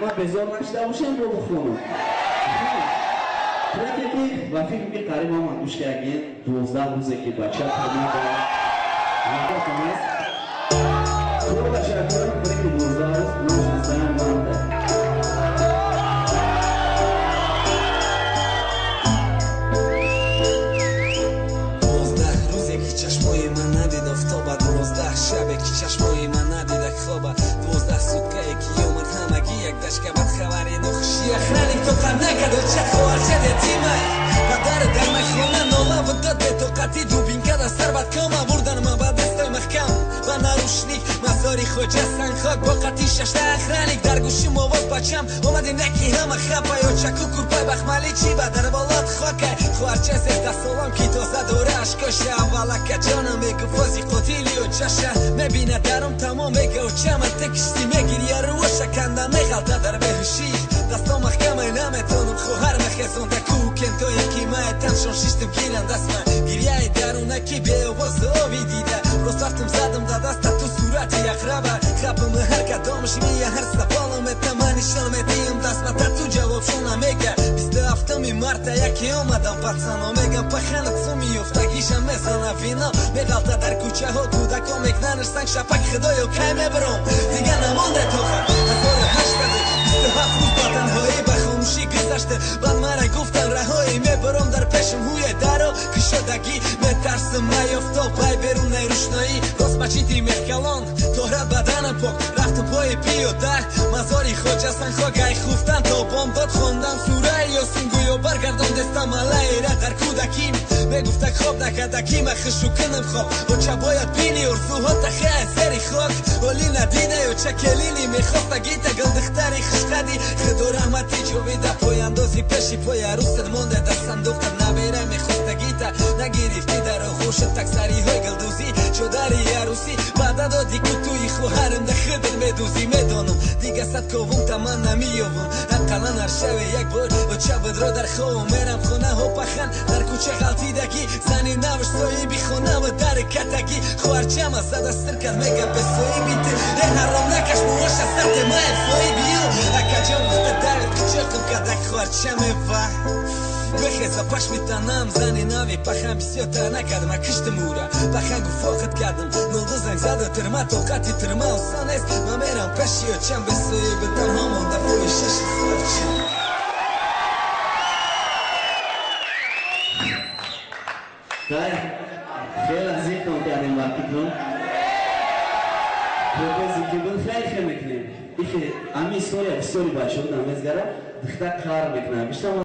Ама безор нашида бошем бо бухонам. Треке ки ба фикр ки қариб ҳама гӯш кардем, 12 рӯзе ки бача тамад. Худо ташаккур, треки 12 рӯз наш 21 марта. Рӯзе ки чашмои ман надид офтоба, 12 шабе ки чашмои ман надида хоба, 12 суткае ки омад ҳамагӣ як дашка бад хабари нохуши. Охраник тоқат накард, оча хоҳарча ятимай падар дар махона нола дод бетоқатӣ, дубинка дар сар бад кома бурдан ма ба дастой маҳкам ба нарушник мазори хоҷа санхок бо қати шашта охраник. Дар гӯшим овоз бачам омади неки ҳама хапай, очаку курпай бахмалӣ чӣ ба дар болот хокай. Хоҳарча 13 солам ки тоза дора ашкоша, аввалака ҷонам мегуфози қотили очаша мебина дарум тамом мега очама те кишти мегирия рӯоша канда меғалта дар беҳушӣ, дасто маҳкамай наметонам хоҳар мехезонда ку кентое ки мае таншон шиштим гиран дастма гирияи дарунаки беовоз ови дида рост рафтум задам да даста ту сурати ақраба хапам ҳар кадомаш мия ҳар саволам этама нишон медиҳам дастма тату ҷавобшона мега. 27-уми марта яке омадам пацано мегам паханат суми ёфтагиша мезана вино меғалта дар кӯчаҳо кӯдако мекнанаш санг шапак. Худоё, кай мебаром, дига намонде тоқат. 1827 рӯз ба танҳоӣ ба хомӯшӣ гузашта, баъд мара гуфтан раҳоӣ мебаром, дар пешам ҳуе даро кушодагӣ, метарсам наёфтоб пай берунаи рӯшноӣ. Рост мачити мехкалон тоҳрат баданам пок рафту пои пиёда мазори хоҷа санхок, ай хуфтан то бомдод хондам сураи Ёсин, гӯё баргардон дестам алайра дар кӯдаким. Мегуфта хоб накардаки ма хушу кунам хоб, оча бояд бини орзуҳо тахе зери хок оли надида. Оча келини мехоста гита гулдухтари хушқади, худо раҳмати ҷовида пояндози пеши пои арӯсат монда дар сандуқат набера мехоста гита нагирифтӣ дар оғӯшат таксариҳои гулдӯзӣ чодари арӯсӣ ваъда доди ку туи хоҳарам да худат медӯзӣ. Медонам дига сад ковум та ман намеёвам, ақаллан ҳар шаве як бор оча будро дар ховам. Мерам хонаҳо пахан дар кӯча ғалтидагӣ, зани навш соҳиби хона ва дари катагӣ, хоҳарчама зада сир кард мега бесоҳиби ту э ҳаром накаш муоша сарте маев соҳиби ю. Акаҷон гуфта дарит кучоқам кадак хоҳарчамева бехеза пашми танам зани нави пахан бисёртар накардам, киштим ура пахан гуфоқат кардам нолду занг зада тирма, тоқати тирма осон нест, ман мерам пеши очам бесоҳиби танҳо монда фоҳишаши хоҳарчам. Хай, хеле азиятон кардем ба фикрам. Пропези ки буд, хеле хел мекунем. Ихе ами история бисёри бачаҳо намезгара, духтар қаҳр мекунад. Бишта.